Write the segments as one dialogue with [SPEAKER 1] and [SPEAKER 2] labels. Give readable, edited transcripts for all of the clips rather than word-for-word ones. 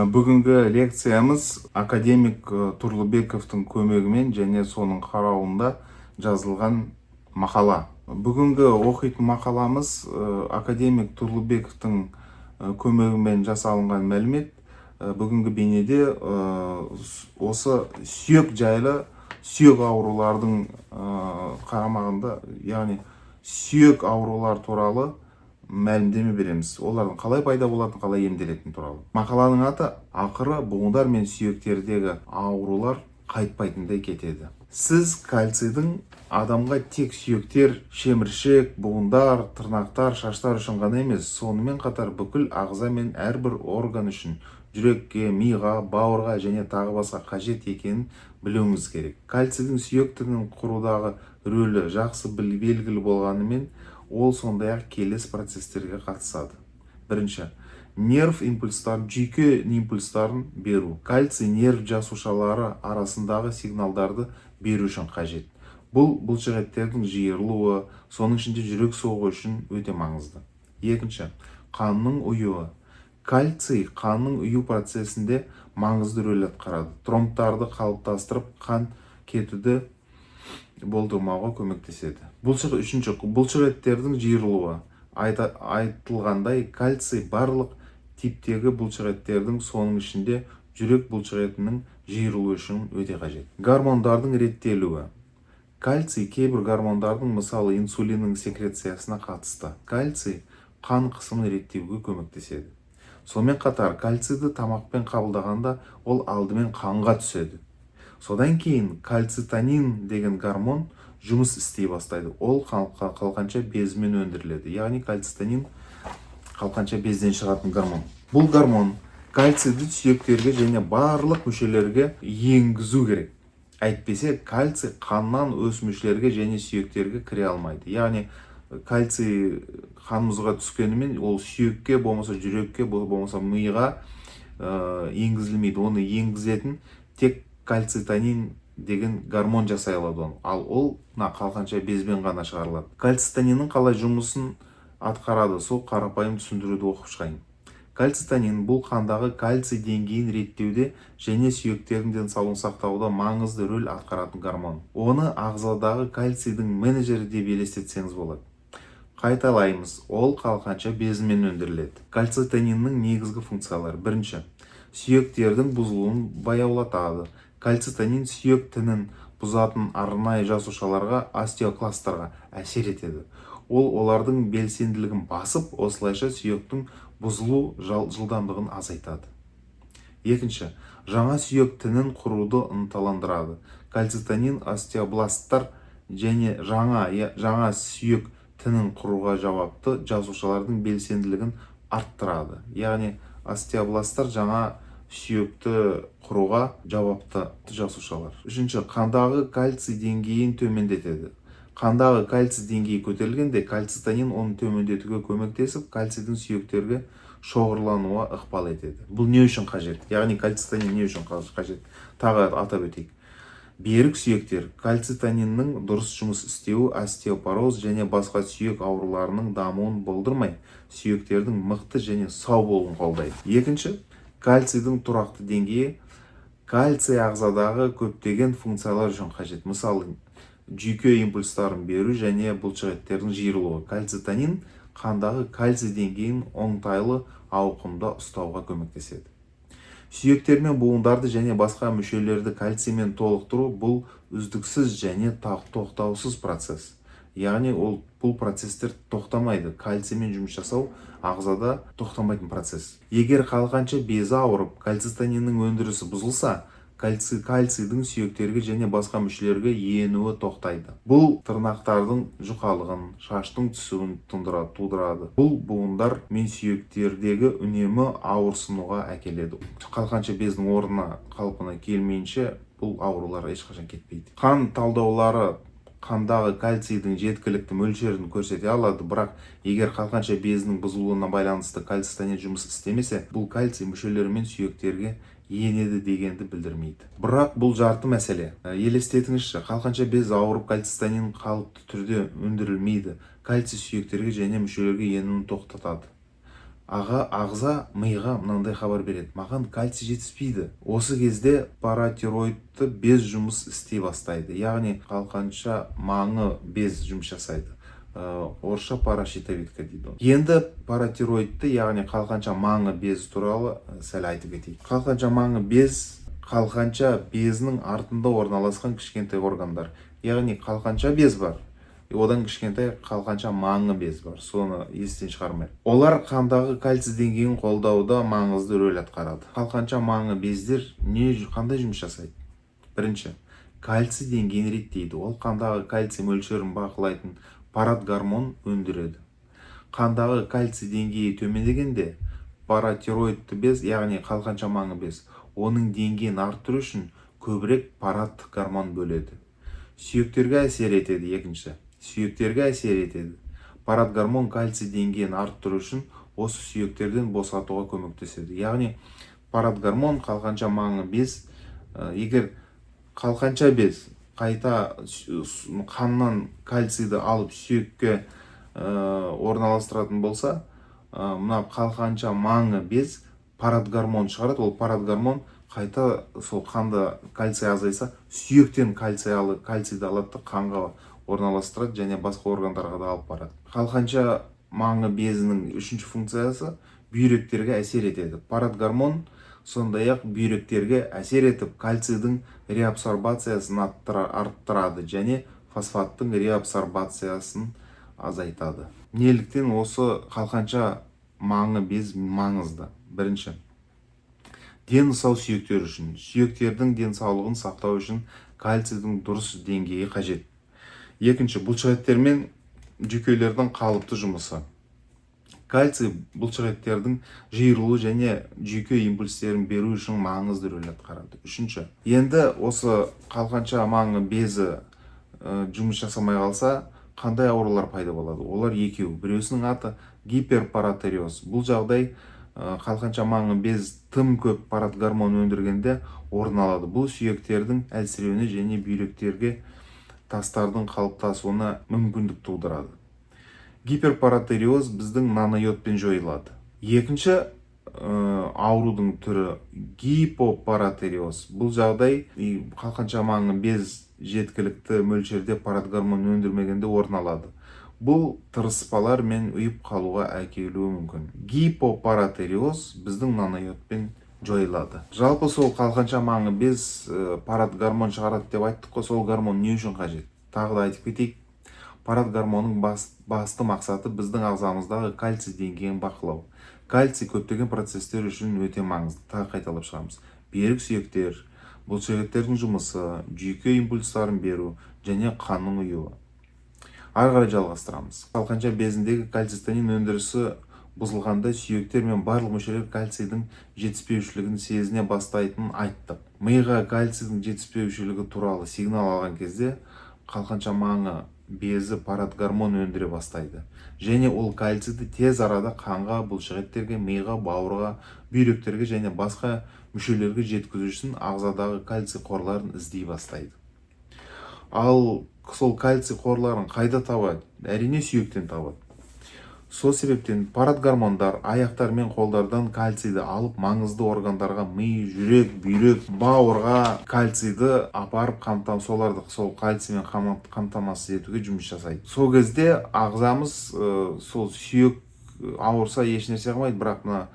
[SPEAKER 1] Бүгінгі лекциямыз академик Тұрлыбековтың көмегімен және соның қарауында жазылған мақала. Бүгінгі оқитын мақаламыз академик Тұрлыбековтың көмегімен жасалынған мәлімет. Бүгінгі бейнеде осы сүйек жайлы, сүйек аурулардың қарамағында, яғни сүйек аурулар туралы мәлімдеме береміз. Олардың қалай пайда болатыны, қалай емделетіні туралы. Мақаланың аты: «Ақыры буындар мен сүйектердегі аурулар қайтпайтындай кетеді». Сіз кальцийдің адамға тек сүйектер, шеміршек, буындар, тырнақтар, шаштар үшін ғана емес, сонымен қатар бүкіл ағза мен әрбір орган үшін, жүрекке, миға, бауырға және тағы басқа қажет екенін білуіңіз керек. Кальцийдің сүйек тінін құрудағы рөлі жақсы белгілі болғанымен, ол сондай-ақ келесі процестерге қатысады. Бірінші, нерв импульстарын, жүйке импульстарын беру. Кальций нерв жасушалары арасындағы сигналдарды беру үшін қажет. Бұл бұлшықеттердің жиырылуы, соның ішінде жүрек соғуы үшін өте маңызды. Екінші, қанның ұюы. Кальций қанның ұю процесінде маңызды рөл атқарады, тромбтарды қалыптастырып, қан кетуді болдырмауға көмектеседі. Үшінші, бұлшықеттердің жиырылуы. Айтылғандай, кальций барлық типтегі бұлшықеттердің, соның ішінде жүрек бұлшықетінің жиырылуы үшін өте қажет. Гормондардың реттелуі. Кальций кейбір гормондардың, мысалы, инсулиннің секрециясына қатысты. Кальций қан қысымын реттеуге көмектеседі. Сонымен қатар кальцийді тамақпен қабылдағанда, ол алдымен қанға түседі. Содан кейін кальцитонин деген гормон жұмыс істей бастайды. Ол қалқанша безімен өндіріледі, яғни кальцитонин қалқанша безден шығатын гормон. Бұл гормон кальцийді сүйектерге және барлық мүшелерге енгізу керек, әйтпесе кальций қаннан өз мүшелерге және сүйектерге кіре алмайды. Яғни кальций қанымызға түскенімен, ол сүйекке болмаса жүрекке, болмаса миға енгізілмейді. Оны енгізетін тек кальцитонин деген гормон жасай алады оны, ал ол мына қалқанша безбен ғана шығарылады. Кальцитониннің қалай жұмысын атқарады, сол қарапайым түсіндіруді оқып шығайын. Кальцитонин бұл қандағы кальций деңгейін реттеуде және сүйектердің денсаулығын сақтауда маңызды рөл атқаратын гормон. Оны ағзадағы кальцийдің менеджері деп елестетсеңіз болады. Қайталаймыз, ол қалқанша безімен өндіріледі. Кальцитониннің негізгі функциялары: бірінші, сүйектердің бұзылуын баяулатады. Кальцитонин сүйек тінін бұзатын арнайы жасушаларға, остеокласттарға әсер етеді. Ол олардың белсенділігін басып, осылайша сүйектің бұзылу жылдамдығын азайтады. Екінші, жаңа сүйек тінін құруды ынталандырады. Кальцитонин остеобласттар және жаңа сүйек тінін құруға жауапты жасушалардың белсенділігін арттырады. Яғни остеобласттар жаңа сүйекті құруға жауапты жасушалар. Үшінші, қандағы кальций деңгейін төмендетеді. Қандағы кальций деңгейі көтерілгенде, кальцитонин оны төмендетуге көмектесіп, кальцийдің сүйектерге шоғырлануға ықпал етеді. Бұл не үшін қажет? Яғни кальцитонин не үшін қажет? Тағы атап өтейік: берік сүйектер. Кальцитониннің дұрыс жұмыс істеуі остеопороз және басқа сүйек ауруларының дамуын болдырмай, сүйектердің мықты және сау болуын қолдайды. Екінші, кальцийдің тұрақты деңгейі. Кальций ағзадағы көптеген функциялар үшін қажет, мысалы, жүйке импульстарын беру және бұлшықеттердің жиырылуы. Кальцитонин қандағы кальций деңгейін оңтайлы ауқымда ұстауға көмектеседі. Сүйектер мен буындарды және басқа мүшелерді кальциймен толықтыру бұл үздіксіз және тоқтаусыз процесс. Яғни ол бұл процесстер тоқтамайды. Кальциймен жұмыс жасау ағзада тоқтамайтын процесс. Егер қалқанша безі ауырып, кальцитониннің өндірісі бұзылса, кальцийдің сүйектерге және басқа мүшелерге енуі тоқтайды. Бұл тырнақтардың жұқалығын, шаштың түсуін тудырады. Бұл буындар мен сүйектердегі үнемі ауырсынуға әкеледі. Қалқанша бездің орнына, қалпына келмейінше, бұл аурулар ешқашан кетпейді. Қан талдаулары қандағы кальцийдің жеткілікті мөлшерін көрсете алады, бірақ егер қалқанша безінің бұзылуына байланысты кальцитонин жұмыс істемесе, бұл кальций мүшелер мен сүйектерге енеді дегенді білдірмейді. Бірақ бұл жарты мәселе. Елестетіңізші, қалқанша без ауырып, кальцитонин қалыпты түрде өндірілмейді, кальций сүйектерге және мүшелерге енуін тоқтатады. Ағза миға мынандай хабар береді: маған кальций жетіспейді. Осы кезде паратироидты без жұмыс істей бастайды, яғни қалқанша маңы без жұмыс жасайды. Орысша паращитовидка дейді. Енді паратироидты, яғни қалқанша маңы без туралы сәл айтып кетейік. Қалқанша маңы без — қалқанша безінің артында орналасқан кішкентай органдар. Яғни қалқанша без бар, одан кішкентай қалқанша маңы без бар, соны естен шығармайық. Олар қандағы кальций деңгейін қолдауда маңызды рөл атқарады. Қалқанша маңы бездер не қандай жұмыс жасайды? Бірінші, кальций деңгейін реттейді. Ол қандағы кальций мөлшерін бақылайтын паратгормон өндіреді. Қандағы кальций деңгейі төмендегенде, паратироидты без, яғни қалқанша маңы без, оның деңгейін арттыру үшін көбірек паратгормон бөледі. Сүйектерге әсер етеді. Екінші, сүйектерге әсер етеді. Паратгормон кальций деңгейін арттыру үшін осы сүйектерден босатуға көмектеседі. Яғни паратгормон, қалқанша маңы без, егер қалқанша без қайта қаннан кальцийді алып, сүйекке орналастыратын болса, мына қалқанша маңы без паратгормон шығарады. Ол паратгормон қайта сол қанда кальций азайса, сүйектен кальций алып, кальцийді алады да, қанға орналастырады және басқа органдарға да алып барады. Қалқанша маңы безінің үшінші функциясы — бүйректерге әсер етеді. Паратгормон сондай ақ бүйректерге әсер етіп, кальцийдің реабсорбациясын арттырады және фосфаттың реабсорбациясын азайтады. Неліктен осы қалқанша маңы без маңызды? Бірінші, дені сау сүйектер үшін. Сүйектердің денсаулығын сақтау үшін кальцийдің дұрыс деңгейі қажет. Екінші, бұлшықеттер мен жүйкелердің қалыпты жұмысы. Кальций бұлшықеттердің жиырылуы және жүйке импульстерін беру үшін маңызды рөл атқарады. Үшінші, енді осы қалқанша маңы безі жұмыс жасамай қалса, қандай аурулар пайда болады? Олар екеу. Біреусінің аты гиперпаратиреоз. Бұл жағдай қалқанша маңы без тым көп паратгормон өндіргенде орын алады. Бұл сүйектердің әлсіреуіне және бүйректерге тастардың қалыптасуына мүмкіндік тудырады. Гиперпаратиреоз біздің нанойодпен жойылады. Екінші аурудың түрі — гипопаратиреоз. Бұл жағдай қалқанша маңы без жеткілікті мөлшерде паратгормон өндірмегенде орын алады. Бұл тырыспалар мен ұйып қалуға әкелуі мүмкін. Гипопаратиреоз біздің нанойодпен жойылады. Жалпы, сол қалқанша маңы без паратгормон шығарады деп айттық қой. Сол гормон не үшін қажет? Тағы да айтып кетейік. Паратгормонның басты мақсаты — біздің ағзамыздағы кальций деңгейін бақылау. Кальций көптеген процесстер үшін өте маңызды. Тағы қайталап шығамыз: берік сүйектер, бұлшықеттердің жұмысы, жүйке импульстарын беру және қанның ұюы. Ары қарай жалғастырамыз. Қалқанша безіндегі кальцитонин өндірісі бұзылғанда, сүйектер мен барлық мүшелер кальцийдің жетіспеушілігін сезіне бастайтынын айттық. Миға кальцийдің жетіспеушілігі туралы сигнал алған кезде, қалқанша маңы безі паратгормон өндіре бастайды және ол кальцийді тез арада қанға, бұлшықеттерге, миға, бауырға, бүйректерге және басқа мүшелерге жеткізу үшін ағзадағы кальций қорларын іздей бастайды. Ал сол кальций қорларын қайда табады? Әрине, сүйектен табады. Сол себептен паратгормондар аяқтар мен қолдардан кальцийді алып, маңызды органдарға — ми, жүрек, бүйрек, бауырға кальцийді апарып, соларды сол кальциймен қамтамасыз етуге жұмыс жасайды. Сол кезде ағзамыз сол сүйек ауырса, ешнәрсе қылмайды, бірақ мына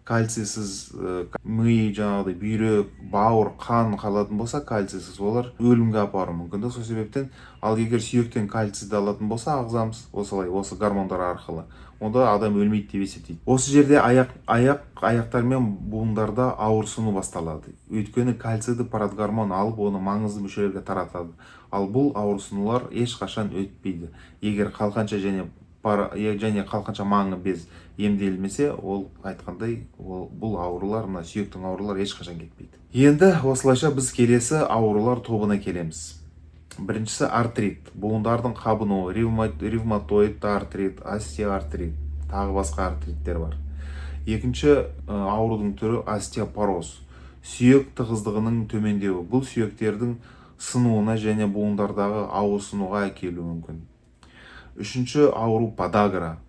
[SPEAKER 1] кальцийсіз ми, жаңағыдай бүйрек, бауыр, қан қалатын болса кальцийсіз, олар өлімге апаруы мүмкін да. Сол себептен, ал егер сүйектен кальцийді алатын болса ағзамыз осылай, осы гормондар арқылы, онда адам өлмейді деп есептейді. Осы жерде аяқтар мен буындарда ауырсыну басталады, өйткені кальцийді паратгормон алып, оны маңызды мүшелерге таратады. Ал бұл ауырсынулар ешқашан өтпейді, егер қалқанша және қалқанша маңы без емделмесе. Ол айтқандай, ол бұл аурулар, мына сүйектің аурулары ешқашан кетпейді. Енді осылайша біз келесі аурулар тобына келеміз. Біріншісі — артрит, буындардың қабынуы, ревматоидты артрит, остеоартрит, тағы басқа артриттер бар. Екінші аурудың түрі — остеопороз, сүйек тығыздығының төмендеуі. Бұл сүйектердің сынуына және буындардағы ауырсынуға әкелуі мүмкін. Үшінші ауру — подагра.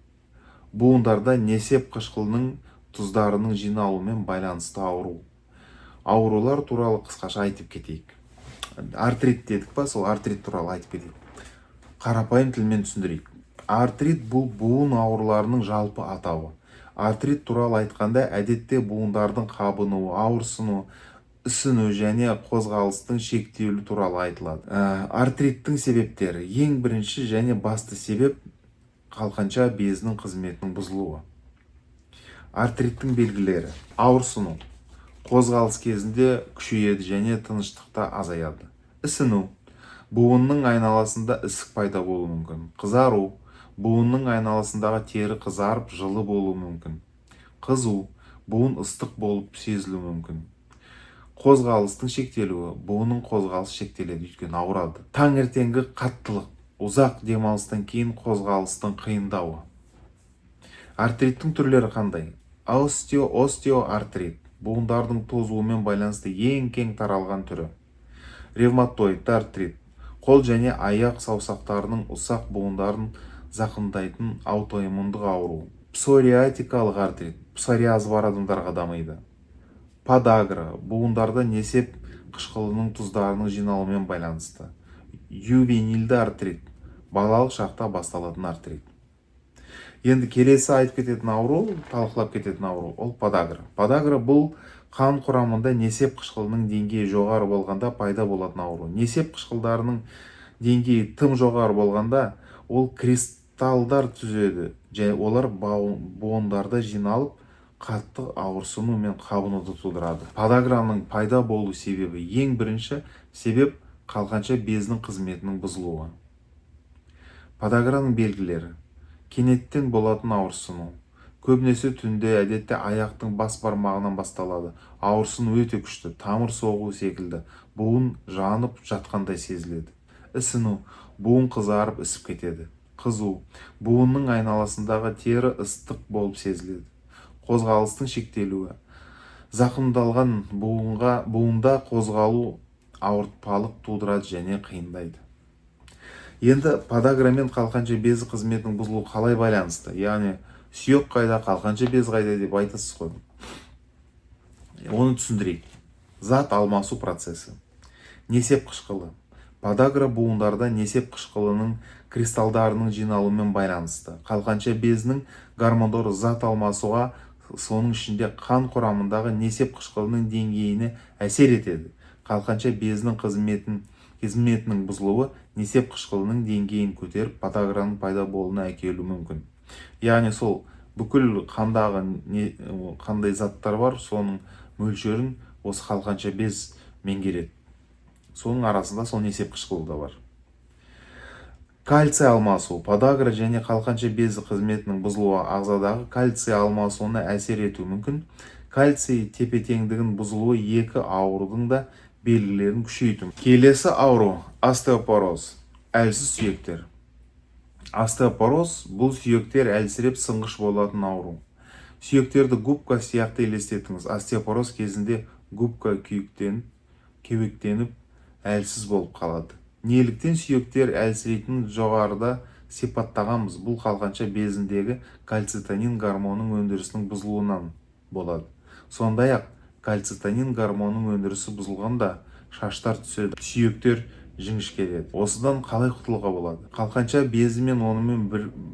[SPEAKER 1] Буындарда несеп қышқылының тұздарының жиналуымен байланысты ауру. Аурулар туралы қысқаша айтып кетейік. Артрит дедік па, сол артрит туралы айтып кетейік, қарапайым тілмен түсіндірейік. Артрит — бұл буын ауруларының жалпы атауы. Артрит туралы айтқанда, әдетте буындардың қабынуы, ауырсыну, ісіну және қозғалыстың шектелуі туралы айтылады. Артриттің себептері. Ең бірінші және басты себеп — қалқанша безінің қызметінің бұзылуы. Артриттің белгілері: ауырсыну, қозғалыс кезінде күшейеді және тыныштықта азаяды; ісіну, буынның айналасында ісік пайда болуы мүмкін; қызару, буынның айналасындағы тері қызарып, жылы болуы мүмкін; қызу, буын ыстық болып сезілуі мүмкін; қозғалыстың шектелуі, буынның қозғалысы шектеледі, өйткені ауырады; таңертеңгі қаттылық, ұзақ демалыстан кейін қозғалыстың қиындауы. Артриттің түрлері қандай? Остеоартрит — буындардың тозуымен байланысты ең кең таралған түрі. Ревматоидты артрит — қол және аяқ саусақтарының ұсақ буындарын зақымдайтын аутоиммундық ауру. Псориатикалық артрит — псориазы бар адамдарға дамиды. Подагра — буындарда несеп қышқылының тұздарының жиналуымен байланысты. Ювенильді артрит — балалық шақта басталатын артрит. Енді келесі айтып кететін ауру, талқылап кететін ауру — ол подагра. Подагра — бұл қан құрамында несеп қышқылының деңгейі жоғары болғанда пайда болатын ауру. Несеп қышқылдарының деңгейі тым жоғары болғанда, ол кристалдар түзеді және олар буындарда жиналып, қатты ауырсыну мен қабынуды тудырады. Подаграның пайда болу себебі: ең бірінші себеп — қалқанша безінің қызметінің бұзылуы. Подаграның белгілері: кенеттен болатын ауырсыну, көбінесе түнде, әдетте аяқтың бас бармағынан басталады. Ауырсыну өте күшті, тамыр соғу секілді, буын жанып жатқандай сезіледі. Ісіну, буын қызарып, ісіп кетеді. Қызу, буынның айналасындағы тері ыстық болып сезіледі. Қозғалыстың шектелуі, зақымдалған буында қозғалу ауыртпалық тудырады және қиындайды. Енді подагра мен қалқанша безі қызметінің бұзылуы қалай байланысты, яғни сүйек қайда, қалқанша без қайда деп айтасыз ғой, оны түсіндірейік. Зат алмасу процесі, несеп қышқылы. Подагра буындарда несеп қышқылының кристалдарының жиналуымен байланысты. Қалқанша безінің гормондары зат алмасуға, соның ішінде қан құрамындағы несеп қышқылының деңгейіне әсер етеді. Қалқанша безінің қызметінің бұзылуы несеп қышқылының деңгейін көтеріп, подаграның пайда болуына әкелуі мүмкін. Яғни сол бүкіл қандағы қандай заттар бар, соның мөлшерін осы қалқанша без меңгереді. Соның арасында сол несеп қышқылы да бар. Кальций алмасу. Подагра және қалқанша безі қызметінің бұзылуы ағзадағы кальций алмасуына әсер етуі мүмкін. Кальций тепе-теңдігінің бұзылуы екі аурудың да белгілерін күшейту. Келесі ауру — остеопороз, әлсіз сүйектер. Остеопороз — бұл сүйектер әлсіреп, сынғыш болатын ауру. Сүйектерді губка сияқты елестетіңіз. Остеопороз кезінде губка күйіктеніп, кеуектеніп, әлсіз болып қалады. Неліктен сүйектер әлсірейтінін жоғарыда сипаттағанбыз. Бұл қалқанша безіндегі кальцитонин гормонының өндірісінің бұзылуынан болады. Сондай-ақ кальцитонин гормонының өндірісі бұзылғанда, шаштар түседі, сүйектер жіңішкереді. Осыдан қалай құтылуға болады? Қалқанша безі мен онымен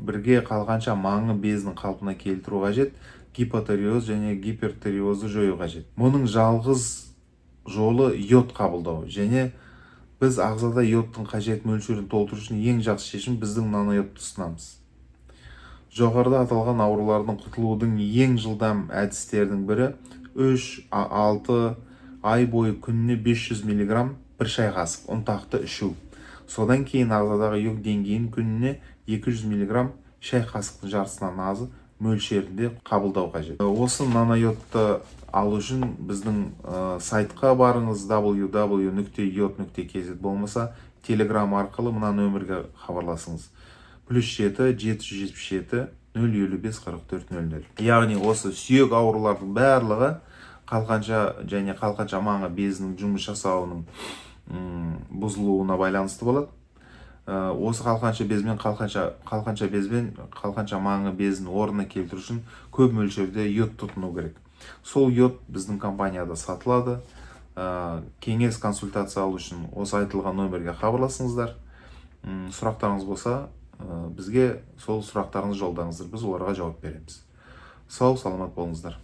[SPEAKER 1] бірге қалқанша маңы безінің қалпына келтіру қажет. Гипотиреоз және гипертиреозды жою қажет. Мұның жалғыз жолы — йод қабылдау. Және біз ағзада йодтың қажет мөлшерін толтыру үшін ең жақсы шешім — біздің нанойодты ұсынамыз. Жоғарыда аталған аурулардан құтылудың ең жылдам әдістерінің бірі — 3-6 ай бойы күніне 500 мг, бір шай қасық ұнтақты ішу. Содан кейін ағзадағы йод деңгейін күніне 200 мг, шай қасықтың жартысынан азы мөлшерінде қабылдау қажет. Осы нанойодты алу үшін біздің сайтқа барыңыз: www.yod.kz, болмаса телеграм арқылы мына нөмірге хабарласыңыз: +7 777 055 44 00. Яғни осы сүйек аурулардың барлығы қалқанша және қалқанша маңы безінің жұмыс жасауының бұзылуына байланысты болады. Осы қалқанша безмен қалқанша безбен қалқанша маңы безін орнына келтіру үшін көп мөлшерде йод тұтыну керек. Сол йод біздің компанияда сатылады. Кеңес, консультация алу үшін осы айтылған номерге хабарласыңыздар. Сұрақтарыңыз болса, бізге сол сұрақтарыңызды жолдаңыздар, біз оларға жауап береміз. Сау саламат болыңыздар.